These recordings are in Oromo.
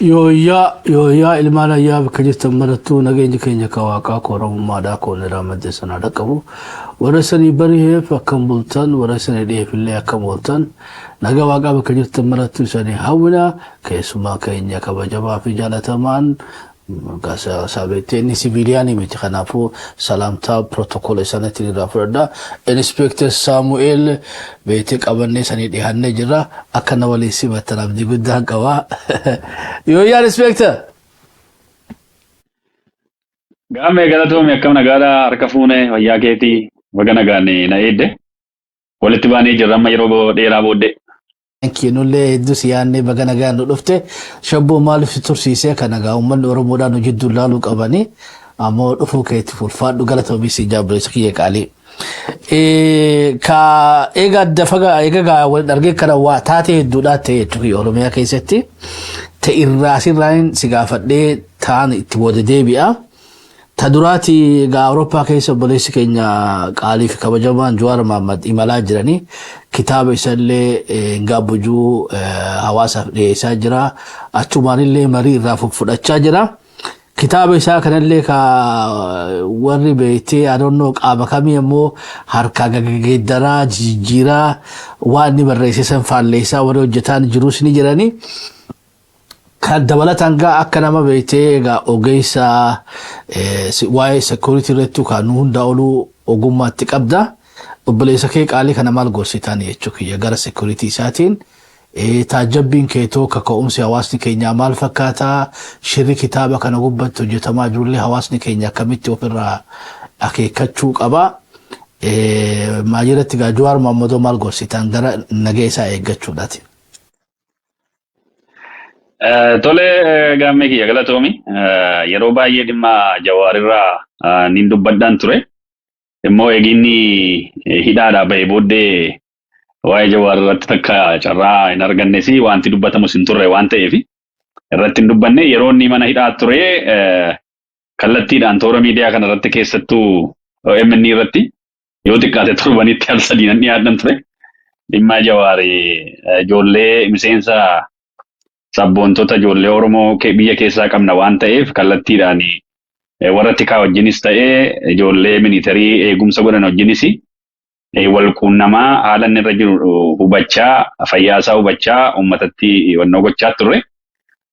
Yooyyaa yooyyaa ilmaan ayyaa, bakka jirtan marattuu nageenyi keenya ka waaqaa koo Oromummaadhaa koo niraa madde sanaa dhaqqabu. Warra sanii bariheef akkam bultan, warra sanii dhiheef illee akkam ooltan? Nagaa waaqaa bakka jirtan marattuu isanii hawwina. Keessumaa keenya kabajamaa fi jaalatamaan saabeettee, inni siviiliyaanii miti, kanaafuu salaamtaa protocol isaaniitiin irraa fudhadha. Inspector Saamu'eel beetee qabannee sanii dhiyaannee jirra. Akka na waliin simattan abdii guddaan qaba. Yooyyaa, Inspector. Gaammee, galatoomi. Akkam, nagaadhaa? Harka fuunee, fayyaa keetii? Baga nagaan na eedde. Walitti baanee jirra amma yeroo dheeraa booddee. Nullee hedduu si yaadnee, baga nagaan nu dhufte. Shabboo, maaliif si tursiisee? Kana gaa uummanni Oromoodhaan nu jidduu laaluu qabanii ammoo dhufuu keetiif ulfaadhu, galatoomii si jaabboleessa kiyya qaalii. Ka eega adda fagaa eega gaa wal argee kana waa taatee hedduudhaa ta'e jechuudha Oromiyaa keessatti. Ta'e irraa asirraan si gaafadhee ta'an itti booda deebi'a. Ta duraati egaa Awurooppaa keessa obboleessi keenya qaalii fi kabajamaan Jawaar Mohammad imalaa jiranii, kitaaba isallee Ngaabbujuu hawaasaaf dhiyeessaa jira. Achumaanillee marii irraa fudhachaa jira. Kitaaba isaa kanallee ka warri beektee adoonnoo qaama kamii immoo harkaa gaggeeddaraa jijjiiraa, waan inni barreesse san faalleessaa warri hojjetaan jirus ni jiranii. Kan dabalataan gaa akka nama beektee egaa ogeessa waa'ee security irratti kan nu hunda oluu ogummaatti qabda. Obboleessa kee qaalii kana maal gorsitaan jechuu kiyya gara security isaatiin? Taajjabbiin keetoo, kaka'umsi hawaasni keenyaa maal fakkaataa? Shirri kitaaba kana gubbatti hojjetamaa jirullee hawaasni keenya akkamitti ofirraa akeekkachuu qaba? Maajirratti gaa Jawaar Mohammadoo maal gorsitaan gara nagee isaa eeggachuudhaati? Tole, gaammee kiyya, galatoomi. Yeroo baay'ee dhimma Jawaarirraa nin dubbadhaan ture. Immoo eeginni hidhaadhaa bahee booddee waa'ee Jawaar irratti takka carraa hin argannes, wanti dubbatamus hin turre waan ta'eef irratti hin dubbanne. Yeroo inni mana hidhaa ture kallattiidhaan toora miidiyaa kana irratti, keessattuu OMN irratti, yoo xiqqaate torbanitti al 3 nan dhiyaadhan ture. Dhimma Jawaar ijoollee miseensa sabboontota ijoollee Oromoo biyya keessaa qabna waan ta'eef, kallattiidhaan warra tikaa wajjinis ta'ee ijoollee military eegumsa godhan wajjinis wal quunnamaa, haala inni irra jiru hubachaa, fayyaa isaa hubachaa, uummatatti hubannoo gochaa turre.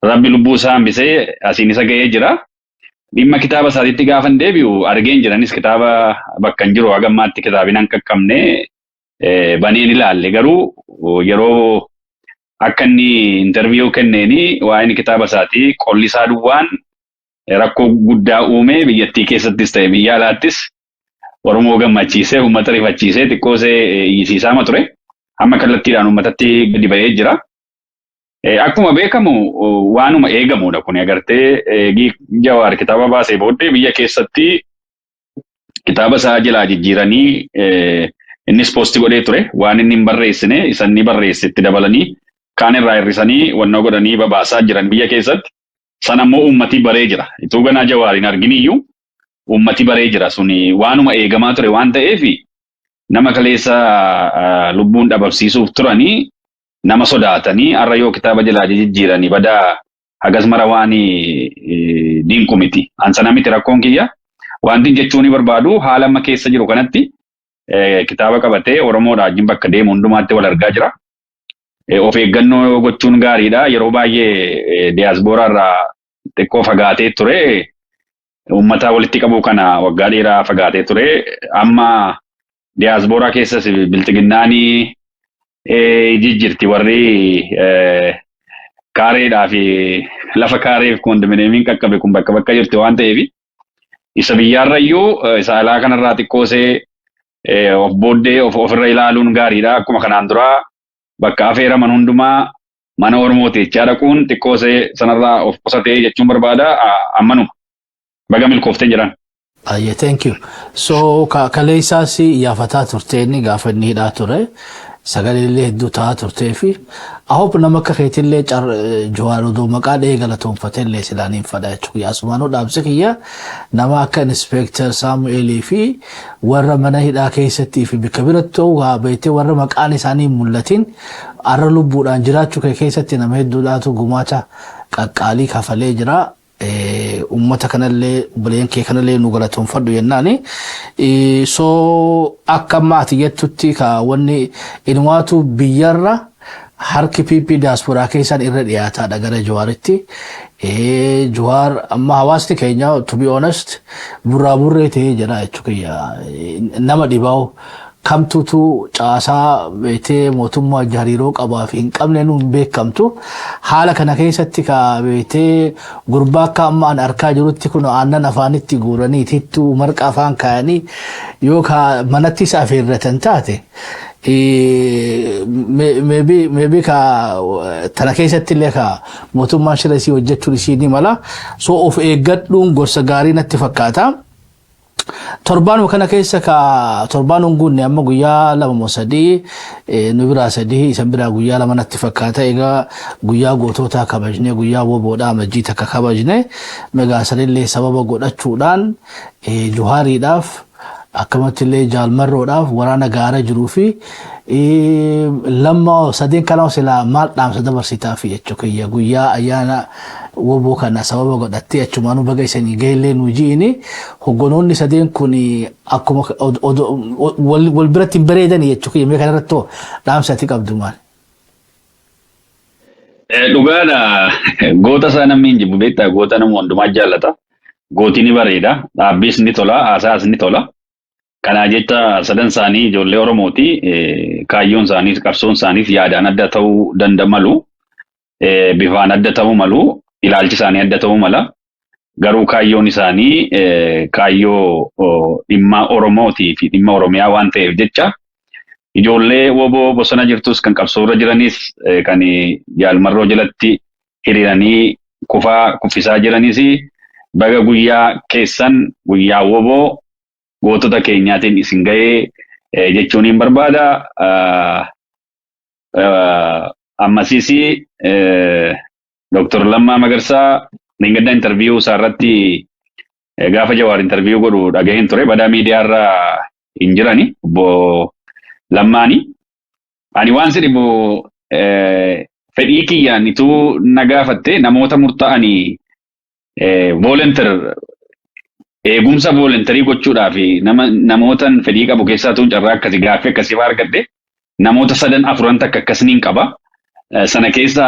Rabbi lubbuu isaa hambisee asiin isa ga'ee jira. Dhimma kitaaba isaatiitti gaafan deebi'u, argeen jiranis kitaaba bakka hin jiru, haga ammaatti kitaabni hin qaqqabne, baneen ilaalle. Garuu yeroo akka inni interview kenneeni waa'een kitaaba isaatii qolli isaa duwwaan rakkoo guddaa uume biyyattii keessattis ta'e biyya alaattis, Oromoo gammachiisee, uummata rifachiisee, xiqqoosee iyyisiisaama ture. Amma kallattiidhaan uummatatti gadi ba'ee jira. Akkuma beekamu waanuma eegamudha kun. Agartee, Jawaar kitaaba baasee booddee biyya keessatti kitaaba isaa jalaa jijjiiranii, innis post godhee ture, waan inni hin barreessine isa inni barreesse itti dabalanii, kaan irraa hir'isanii, wannoo godhanii babaasaa jiran biyya keessatti. Sana immoo uummati baree jira. Ituu ganaa Jawaar hin arginiyyuu uummati baree jira. Suni waanuma eegamaa ture waan ta'eef, nama kaleessa lubbuun dhabamsiisuuf turanii nama sodaatanii har'a yoo kitaaba jalaa jijjiiranii badaa hagas mara waan dinqu miti. An sana miti rakkoon kiyya. Wanti jechuun barbaadu, haala amma keessa jiru kanatti kitaaba qabatee Oromoodha wajjin bakka deemu hundumaatti wal argaa jira. Of eeggannoo gochuun gaariidha. Yeroo baay'ee diyaaspooraa irraa xiqqoo fagaatee ture. Uummata walitti qabuu kana waggaa dheeraa fagaatee ture. Amma diyaaspooraa keessas bilxiginnaanii jijjiirti, warri kaareedhaa fi lafa kaareef koondominiyeemiin qaqqabe kun bakka bakka jirti waan ta'eef, isa biyyaarrayyuu isa alaa kanarraa xiqqoosee of booddee of ofirra ilaaluun gaariidha. Akkuma kanaan duraa bakka afeeraman hundumaa mana Oromoo teechaa dhaquun xiqqoosee sanarraa of qusatee jechuun barbaada. Ammanuma. Baga milkooftee jiran. Ayyee, thank you. So kaleessaas iyyafataa turte inni gaafa inni hidhaa ture. Sagalee illee hedduu ta'aa turtee fi I hope nama akka keetillee Jawaar odoo maqaa dhahee galatoonfatee illee silaan hin fadha jechuudha. Asumaanuu dhaamsi kiyya nama akka Inspector Saamu'eelii fi warra mana hidhaa keessattii fi bakka biratti ta'uu haa beektee warra maqaan isaanii hin mul'atin arra lubbuudhaan jiraachuu kee keessatti nama hedduudhaatu gumaacha qaqqaalii kafalee jira. Ummata kanallee, obboleeyyan kee kanallee nu galatoonfadhu jennaani. So akka amma ati jettutti ka wanni inumaatu biyyarra harki PP diyaasporaa keessaan irra dhiyaataadha gara Jawaaritti. Jawaar amma hawaasni keenya, to be honest, burraa burree ta'ee jira jechuudha. Nama dhibaa'u kamtutu caasaa beektee mootummaa hariiroo qabaa fi hin qabne nu hin beekamtu. Haala kana keessatti ka beektee gurbaa akka amma an arkaa jirutti kun aannan afaanitti guuranii tittuu marqa afaan kaayanii yoo ka manatti isa afeerratan taate, maybe ka tana keessatti illee ka mootummaan shira isii hojjechuun isii ni mala. So of eeggadhuun gorsa gaarii natti fakkaata. Torbaanuma kana keessa ka torbaan hin guunne, amma guyyaa 2 moo 3, nu biraa 3, isan biraa guyyaa 2 natti fakkaata. Egaa guyyaa gootootaa kabajne, guyyaa woboodhaa Amajjii 1 kabajne. Megaa sanillee sababa godhachuudhaan Jawaariidhaaf, akkamatti illee Jaalmarroodhaaf, waraana gaara jiruu fi lamma sadeen kana silaa maal dhaamsa dabarsitaafi jechuu kiyya? Guyyaa ayyaana woboo kana sababa godhattee achumaanuu baga isanii gahellee nu ji'ini. Hoggonoonni sadeen kun akkuma wal biratti hin bareedani jechuu kiyya. Mee kanarratti hoo dhaamsa ati qabdu maal? Dhugaadha. Goota isaa namni hin jibbu, beektaa, goota nama hundumaa jaallata. Gooti ni bareeda. Dhaabbiis ni tola. Haasaas ni tola. Kanaa jecha sadan isaanii ijoollee Oromooti. Kaayyoon isaaniis qabsoon isaaniis yaadaan adda ta'uu danda'a malu. Bifaan adda ta'uu malu. Ilaalchi isaanii adda ta'uu mala. Garuu kaayyoon isaanii kaayyoo dhimma Oromootii fi dhimma Oromiyaa waan ta'eef jecha ijoollee woboo bosona jirtus, kan qabsoorra jiranis, kan Jaalmarroo jalatti hiriiranii kufaa kuffisaa jiranis, baga guyyaa keessan, guyyaa woboo gootota keenyaatiin isin ga'ee jechuun hin barbaada. Ammasiis Dr. Lammaa Magarsaa dheengadda interview isaa irratti gaafa Jawaar interview godhu dhaga'een ture. Badaa miidiyaa irra hin jirani obbo Lammaani. Ani waan si dhibu, fedhii kiyyaan ituu na gaafatte, namoota murtaa'anii volunteer, eegumsa volunteerii gochuudhaaf nama namootan fedhii qabu keessaa tuun carraa akkasii gaaffii akkasii fa'aa argadhe, namoota sadan afuran takka akkasiniin qaba. Sana keessa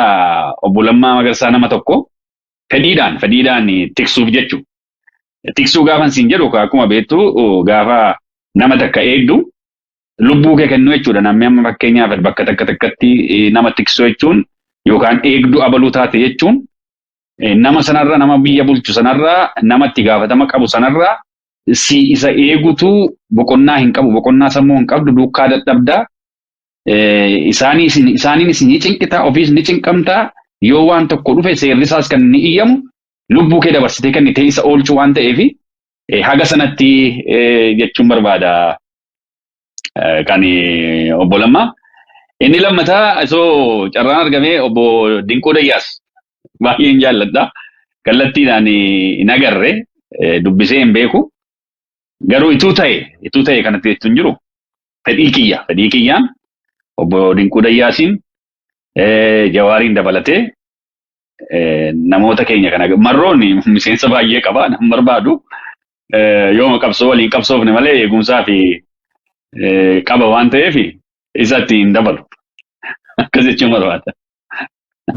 obbo Lammaa Magarsaa nama tokko, fedhiidhaan tiksuuf jechu. Tiksuu gaafan siin jedhu, akkuma beektu gaafa nama takka eegdu lubbuu kee kennuu jechuudha. Namni amma fakkeenyaaf bakka takka takkatti nama tiksuu jechuun yookaan eegduu abaluu taate jechuun nama sanarra, nama biyya bulchu sanarra, nama itti gaafatama qabu sanarra si isa eegutu boqonnaa hin qabu, boqonnaa sammuu hin qabdu, duukaa dadhabdaa. Isaaniin isin ni cinqitaa, ofiis ni cinqamtaa. Yoo waan tokko dhufe seerri isaas kan inni iyyamu lubbuu kee dabarsitee kan ta'e isa oolchu waan ta'eef haga sanatti jechuun barbaada kan obbo Lammaa. Inni lammataa osoo carraan argamee obbo Dinquu Dayyaas baay'een jaalladha. Kallattiidhaan hin agarre, dubbisee hin beeku. Garuu ituu ta'e kanatti jechuun jiru, fedhii kiyyaan obbo Dinquu Dayyaasiin Jawaariin dabalatee namoota keenya kana, Marroon miseensa baay'ee qaba, nan barbaadu. Yooma qabsoo waliin qabsoofne malee eegumsaa fi qaba waan ta'eef isatti hin dabalu. Akkas jechuun barbaada.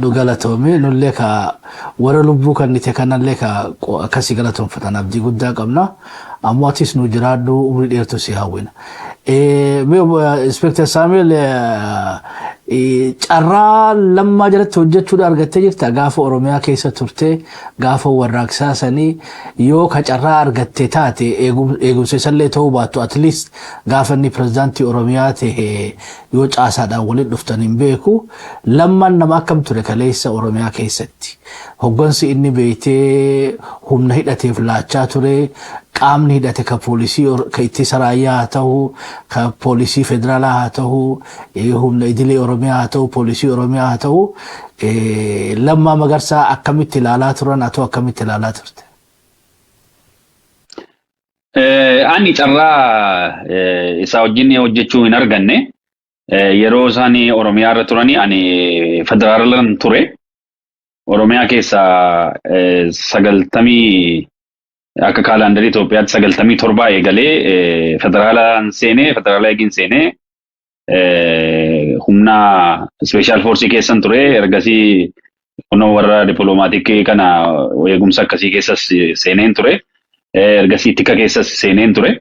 Nu galatoomii, nullee ka warra lubbuu kennite kanallee ka akkasii galatoonfatan abdii guddaa qabna. Ammoo atis nu jiraadhu, umrii dheertu si hawwina. Inspector Samuel, carraa Lammaa jalatti hojjechuudha argattee jirta gaafa Oromiyaa keessa turte, gaafa warraaqsaa sanii? Yoo ka carraa argatte taate, eegumsa isallee ta'uu baattu, at least gaafa inni pirezidaantii Oromiyaa ta'e yoo caasaadhaan waliin dhuftan hin beeku. Lammaan nama akkam ture kaleessa Oromiyaa keessatti? Hoggansi inni beeytee humna hidhateef laachaa ture, qaamni hidhate ka poolisii ka ittisa raayyaa haa ta'u, ka poolisii federaalaa haa ta'u, humna idilee Oromiyaa haa ta'u, poolisii Oromiyaa haa ta'u, Lammaa Magarsaa akkamitti ilaalaa turan, atoo akkamitti ilaalaa turte? Ani carraa isaa wajjin hojjechuu hin arganne. Yeroo isaan Oromiyaa irra turanii ani federaalan ture. Oromiyaa keessa 90 akka kaalaandarii Itoophiyaatti 97 eegalee federaalaan seenee, federaala eegin seenee humna special force keessan ture. Ergasii kunoo warra dippiloomaatiikii kana eegumsa akkasii keessas seeneen ture. Ergasii tika keessas seeneen ture.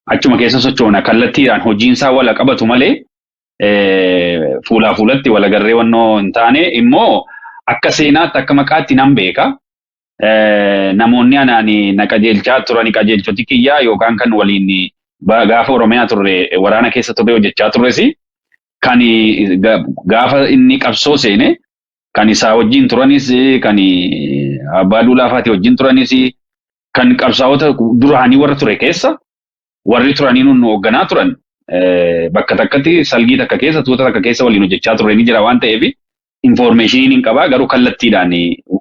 Achuma keessa sochoona, kallattiidhaan hojiinsaa wala qabatu malee fuulaa fuulatti wal agarree wannoo hin taane. Immoo akka seenaatti, akka maqaatti nan beeka. Namoonni anaan na qajeelchaa turan, qajeelchoti kiyyaa yookaan kan waliin gaafa Oromiyaa turre waraana keessa turre hojjechaa turres, kan gaafa inni qabsoo seene kan isaa wajjin turanis, kan Abbaa Duulaa fa'aatii wajjin turanis, kan qabsaa'ota duraanii warra ture keessa warri turanii nun hoogganaa turan, bakka takkatti, salgii takka keessa, tuuta takka keessa waliin hojjechaa turre ni jira waan ta'eef information hin qabaa. Garuu kallattiidhaan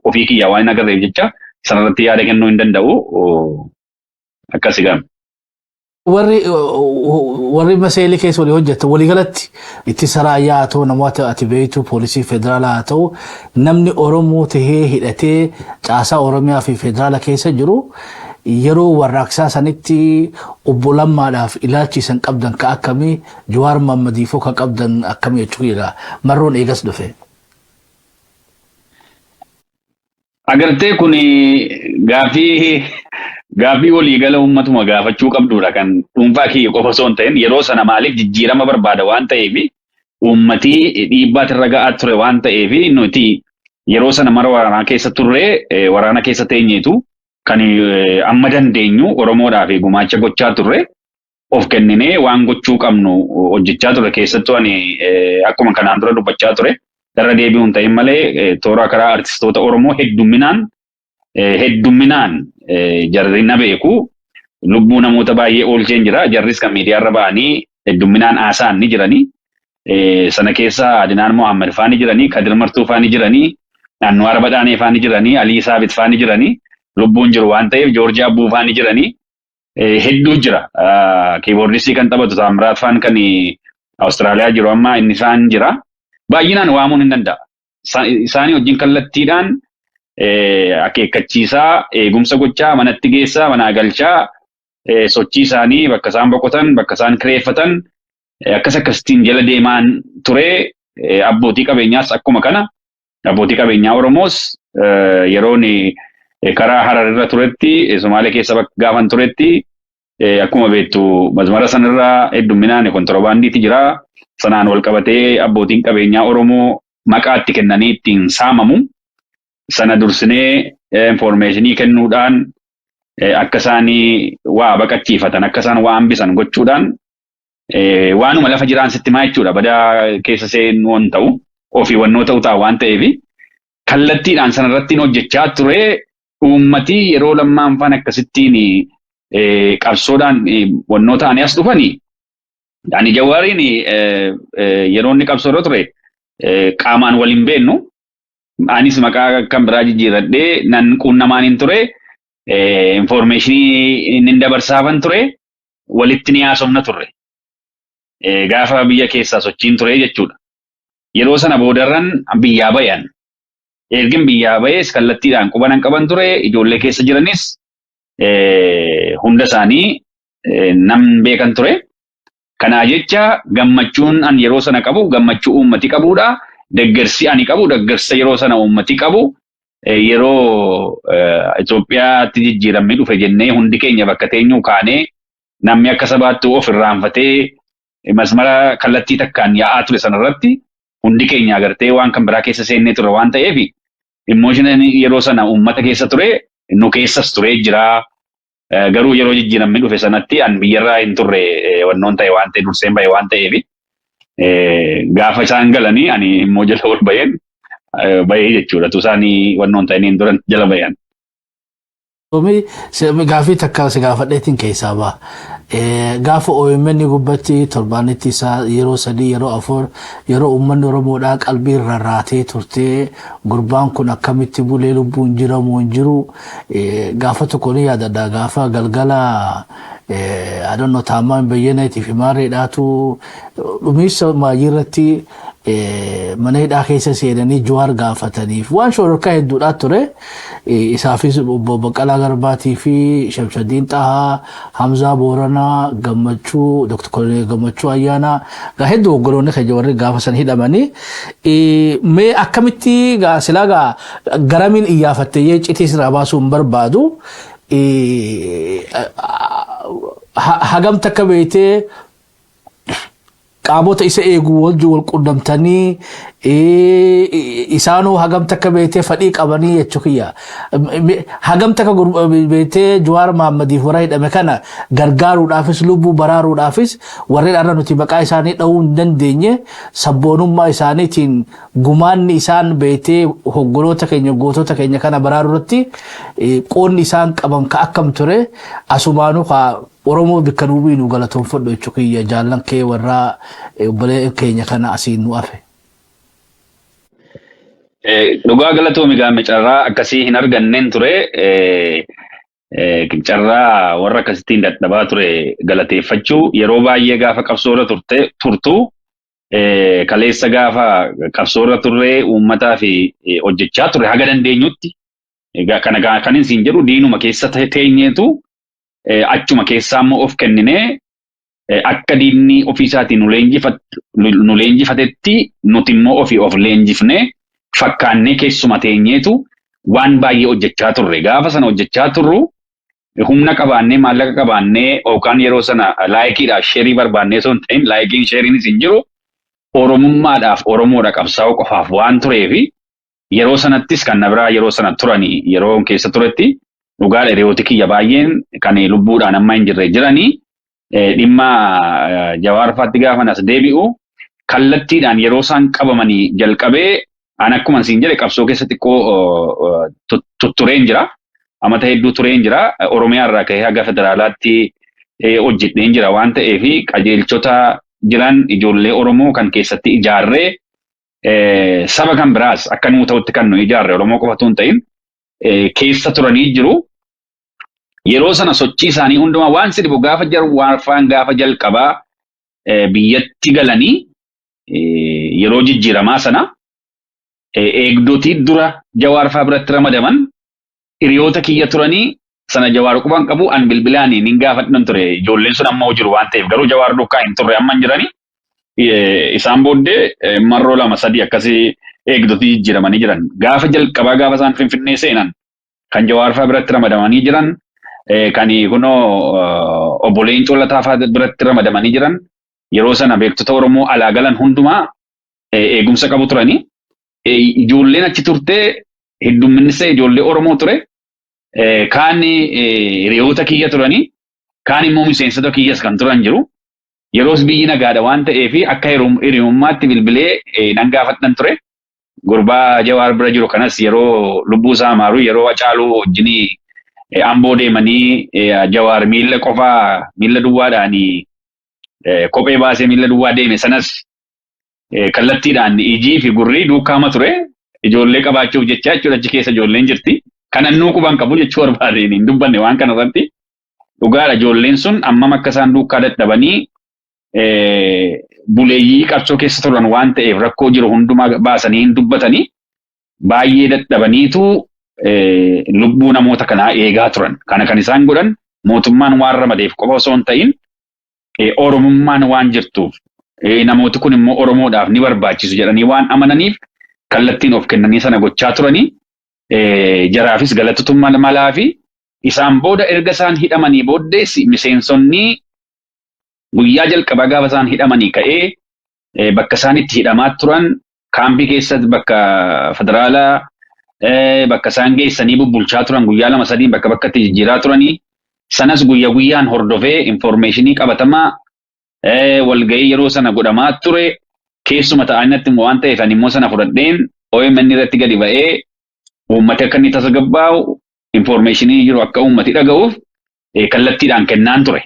ofii kiyyaa waan hin agarreef jecha sanarratti yaada kennuu hin danda'u, akkasi gama. Warri maseelii keessa walii hojjetan, waliigalatti ittisa raayyaa haa ta'u, namoota ati beektu, poolisii federaalaa haa ta'u, namni Oromoo tahee hidhatee caasaa Oromiyaa fi federaala keessa jiru yeroo warraaqsaa sanitti obbo Lammaadhaaf ilaalchi isan qabdan ka akkamii? Jawaar Mammadiifoo ka qabdan akkamii jechuudha? Marroon eegas dhufe. Agartee, kun gaaffii waliigala uummatuma gaafachuu qabdudha, kan dhuunfaa kiyya qofa osoo hin ta'in. Yeroo sana maaliif jijjiirama barbaada waan ta'eef, uummatii dhiibbaat irra ga'aa ture waan ta'eef, nuti yeroo sana mara waraanaa keessa turre, waraana keessa teenyeetu kan amma dandeenyu Oromoodhaaf gumaacha gochaa turre, of kenninee waan gochuu qabnu hojjechaa ture. Keessattuu ani akkuma kanaan dura dubbachaa ture, irra deebi'uun hin ta'in malee, toora karaa artistoota Oromoo heddumminaan jarri na beeku, lubbuu namoota baay'ee oolcheen jira. Jarris kan miidiyaarra ba'anii heddumminaan haasa'an ni jiranii. Sana keessa Adinaan Mohaammed faa ni jiranii, Kadir Martuu faa ni jiranii, Anwaar Badhaanee faa ni jiranii, Alii Saabit faa ni jiranii, lubbuun jiru waan ta'eef, Joorjii Abbuu faa ni jiranii. Hedduu jira. Keyboardistii kan taphatu Taamiraat faan kan Awustiraaliyaa jiru amma inni isaan jira. Baay'inaan waamuun hin danda'a. Isaanii wajjin kallattiidhaan akeekkachiisaa, eegumsa gochaa, manatti geessaa, manaa galchaa, sochii isaanii, bakka isaan boqotan, bakka isaan kireeffatan, akkas akkasittiin jala deemaan ture. Abbootii qabeenyaas akkuma kana, abbootii qabeenyaa Oromoos yeroon karaa Hararrirra turetti, Somaalee keessa gaafan turetti, akkuma beektu masmara sanarraa heddumminaan kontiroobaandiitu jira. Sanaan wal qabatee abbootiin qabeenyaa Oromoo maqaa itti kennanii ittiin saamamu. Sana dursinee information kennuudhaan akka isaan waa baqachiifatan, akka isaan waa hambisan gochuudhaan, waanuma lafa jiraan sitti maa jechuudha. Badaa keessa seenuu hin ta'u, ofii wannoo ta'u ta'a waan ta'eef kallattiidhaan sanarratti hojjechaa ture. Uummatii yeroo lammaan faan akkasittiin qabsoodhaan wannoo ta'anii as dhufanii. Ani Jawaariin yeroo inni qabsoorra ture qaamaan wal hin beennu. Anis maqaa kan biraa jijjiirradhee nan quunnamaan hin ture. Information inni dabarsaafan ture. Walitti ni haasofna turre. Gaafa biyya keessaa sochiin ture jechuudha. Yeroo sana boodarran biyyaa bayan. Ergin biyyaa bayees kallattiidhaan quba nan qaban ture. Ijoollee keessa jiranis hunda isaanii nan beekan ture. Kanaa jecha gammachuun an yeroo sana qabu gammachuu uummati qabudha. Deeggarsi ani qabu deeggarsa yeroo sana uummati qabu. Yeroo Itoophiyaatti jijjiiramni dhufe jennee hundi keenya bakka teenyuu kaanee, namni akka sabaatti of irraanfatee masmara kallattii takkaan yaa'aa ture sanarratti hundi keenya agartee waan kan biraa keessa seennee ture waan ta'eef, emotion yeroo sana uummata keessa ture nu keessas ture jira. Garuu yeroo jijjiiramni dhufe sanatti an biyyarraa hin turre, wannoon ta'e waan ta'e durseen bahe waan ta'eef, gaafa isaan galanii ani immoo jala ol baheen Bahee jechuudha. Tusaanii wannoon ta'iniin duran jala bayan. Gaafii takka si gaafadheetiin keessaa ba'a. Gaafa OMN gubbatti torbaanitti isaa yeroo 3, yeroo 4, yeroo uummanni Oromoodhaa qalbii rarraatee turtee, gurbaan kun akkamitti bulee, lubbuun jiramu hin jiru, gaafa tokko ni yaadadha. Gaafa galgala adonnoo Taammaan Bayyaneetii fi Maarreedhaatu dhumiisa maayii irratti mana hidhaa keessa seenanii Jawaar gaafataniif waan shororkaa hedduudhaa ture. Isaafis obbo Baqqalaa Garbaatii fi Shamshadiin Xahaa, Hamzaa Booranaa, Gammachuu, Dr. Koloneel Gammachuu Ayyaanaa, gaa hedduu oggoloonni keenya warri gaafa san hidhamanii. Mee akkamitti gaa silaa gaa garamiin iyyaafattee yee citii sirraa baasuu hin barbaadu. Hagam takka beektee qaamota isa eegu wajjin wal qunnamtanii, isaanuu hagam takka beektee fadhii qabanii jechuu kiyya. Hagam takka beektee Jawaar Mahaammadiif warra hidhame kana gargaaruudhaafis, lubbuu baraaruudhaafis, warreen har'a nuti maqaa isaanii dha'uu hin dandeenye sabboonummaa isaaniitiin gumaanni isaan beektee hoggoloota keenya, gootota keenya kana baraaruu irratti qoonni isaan qaban ka akkam ture? Asumaanuu ka Oromoo bikka nuu nu galatoonfadhu jechuu kiyya, jaallan kee warra obbolee keenya kana asiin nu hafe. Dhugaa galatoomi gaamme, carraa akkasii hin arganneen ture. Carraa warra akkasittiin dadhabaa ture galateeffachuu yeroo baay'ee gaafa qabsoorra turte turtu, kaleessa gaafa qabsoorra turre uummataa fi hojjechaa ture haga dandeenyutti. Kana kan isin jedhu diinuma keessa teenyeetu achuma keessaa immoo of kenninee akka diinni ofiisaatiin nu leenjifatetti nuti immoo ofii of leenjifnee fakkaannee keessuma teenyeetu waan baay'ee hojjechaa turre. Gaafa sana hojjechaa turru humna qabaannee, maallaqa qabaannee, yookaan yeroo sana likeiidhaaf shareii barbaannee osoo hin ta'in, likeiin shareiinis hin jiru, Oromummaadhaaf, Oromoodha qabsaa'uu qofaaf waan tureefi yeroo sanattis kan na biraa yeroo sana turanii, yeroo keessa turetti, dhugaadha, hiriyooti kiyya baay'een kan lubbuudhaan amma hin jirre jiranii. Dhimma Jawaar faatti gaafa as deebi'u, kallattiidhaan yeroo isaan qabamanii jalqabee an akkuma siin jedhe qabsoo keessa xiqqoo tuttureen jira. Amata hedduu tureen jira. Oromiyaa irraa ka'ee haga federaalaatti hojjedheen jira waan ta'eef, qajeelchota jiran, ijoollee Oromoo kan keessatti ijaarree, saba kan biraas akka nuu ta'utti kan nu ijaarre, Oromoo qofa osoo hin ta'in, keessa turanii jiru. Yeroo sana sochii isaanii hundumaa waan si dhibu, gaafa Jawaarfaan gaafa jalqabaa biyyatti galanii yeroo jijjiiramaa sana eegdotii dura Jawaarfaa biratti ramadaman hiriyoota kiyya turanii. Sana Jawaar quban qabu, an bilbilaan nin gaafadhan ture. Ijoolleen sun amma jiru waan ta'eef garuu Jawaar duukaa hin turre, amma hin jiranii. Isaan booddee marroo lama sadii akkasii eegdotii jijjiiramanii jiran. Gaafa jalqabaa gaafa isaan Finfinnee seenan kan Jawaarfaa biratti ramadamanii jiran, kan kunoo obbo Leencoo Lataafaa biratti ramadamanii jiran, yeroo sana beektota Oromoo alaa galan hundumaa eegumsa qabu turanii. Ijoolleen achi turtee heddumminni isaa ijoollee Oromoo ture. Kaan hiriyoota kiyya turanii, kaan immoo miseensota kiyyas kan turan jiru. Yeroos biyyi nagaadha waan ta'eef akka hiriyummaatti bilbilee nan gaafadhan ture. Gurbaa Jawaar bira jiru kanas yeroo lubbuu isaa maaru, yeroo Hacaaluu wajjin Amboo deemanii Jawaar miilla qofaa, miilla duwwaadhaan kophee baasee miilla duwwaa deeme sanas kallattiidhaan ijii fi gurrii duukaama ture. Ijoollee qabaachuuf jecha jechuudha, achi keessa ijoolleen jirti. Kanan nuu quban qabu jechuu barbaadeen hin dubbanne waan kana irratti. Dhugaadha, ijoolleen sun ammam akka isaan duukaa dadhabanii buleeyyii qabsoo keessa turan waan ta'eef rakkoo jiru hundumaa baasanii hin dubbatanii, baay'ee dadhabaniitu lubbuu namoota kanaa eegaa turan. Kana kan isaan godhan mootummaan waan ramadeef qofa osoo hin ta'in, Oromummaan waan jirtuuf, namooti kun immoo Oromoodhaaf ni barbaachisu jedhanii waan amananiif kallattiin of kennanii sana gochaa turanii, jaraafis galatatu malaa fi isaan booda erga isaan hidhamanii booddee miseensonni guyyaa jalqabaa gaafa isaan hidhamanii ka'ee bakka isaan itti hidhamaa turan, kaampii keessatti, bakka federaalaa, bakka isaan geessanii bubbulchaa turan, guyyaa 2 sadiin bakka bakkatti jijjiiraa turanii sanas guyya guyyaan hordofee informationii qabatamaa walgahii yeroo sana godhamaa ture keessuma ta'anii natti waan ta'eef ani immoo sana fudhadheen. OMN irratti gadi ba'ee uummati akka inni tasgabbaa'u, informationii jiru akka uummati dhaga'uuf kallattiidhaan kennaan ture.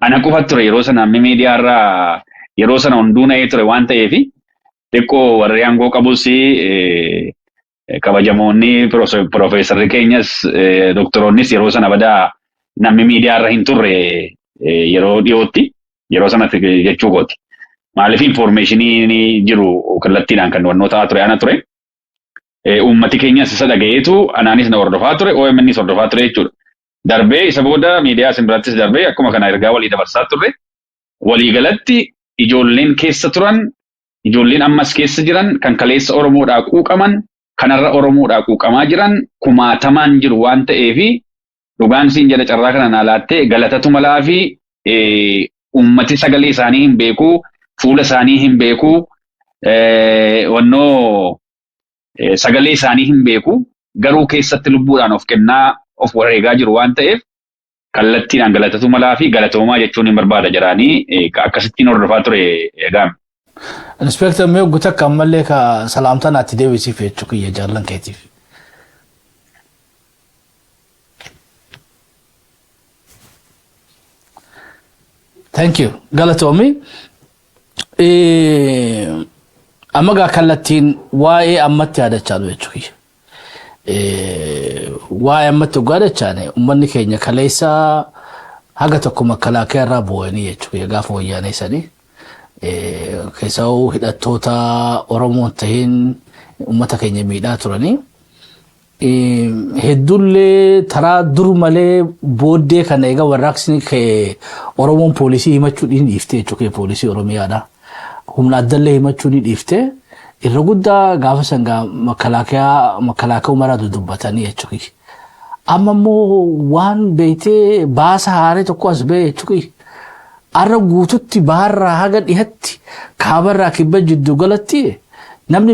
Ana qofa ture yeroo sana miidiyaa irraa, yeroo sana hunduu na'ee ture waan ta'eef, xiqqoo warri aangoo qabus, kabajamoonni piroofeesarri keenyas, doktoroonnis, yeroo sana badaa namni miidiyaa irra hin turre yeroo dhiyootti, yeroo sanatti jechuu kooti. Maaliif, informationii jiru kallattiidhaan kan wannoo ta'aa ture ana ture. Uummati keenyas isa dhagayeetu anaanis na hordofaa ture, OMNs hordofaa ture jechuudha. Darbee isa booda miidiyaa isin birattis darbee akkuma kana ergaa walii dabarsaa turre. Waliigalatti ijoolleen keessa turan, ijoolleen ammas keessa jiran, kan kaleessa Oromoodhaa quuqaman, kanarra Oromoodhaa quuqamaa jiran kumaatamaan jiru waan ta'eefi, dhugaan siin jedha, carraa kana naa laattee galatatu malaa fi uummati sagalee isaanii hin beekuu, fuula isaanii hin beekuu, wannoo sagalee isaanii hin beeku, garuu keessatti lubbuudhaan of kennaa of wareegaa jiru waan ta'eef, kallattiidhaan galatatu malaa fi galatoomaa jechuun hin barbaada jedhaanii akkasittiin hordofaa ture eegaame. Inspector, mee guutuu akka ammallee ka salaamtaa naatti deebisiif jechuu kiyya jaallan keetiif. Thank you. Galatoomi. Amma gaa kallattiin waa'ee ammatti yaadachaa jiru jechuu kiyya. Waa'ee ammatti dhugaa dachaane, uummanni keenya kaleessa haga tokko makalaakaa irraa bu'anii jechuu kiyya gaafa wayyaanee sanii. Keessaa hidhattoota Oromoon tahin uummata keenya miidhaa turanii. Hedduullee taraa dur malee booddee kana egaa warraaqsni Oromoon poolisii himachuu ni dhiifte jechuudha, poolisii Oromiyaadha. Humna addallee himachuu ni dhiifte. Irra guddaa gaafa sangaa makalaakaa makalaakaa umaraa dudubbatanii jechuudha. Amma immoo waan beektee baasa haaree tokko as ba'e jechuudha. Arra guututti baharraa haga dhihatti, kaabarraa kibba, jiddu galatti namni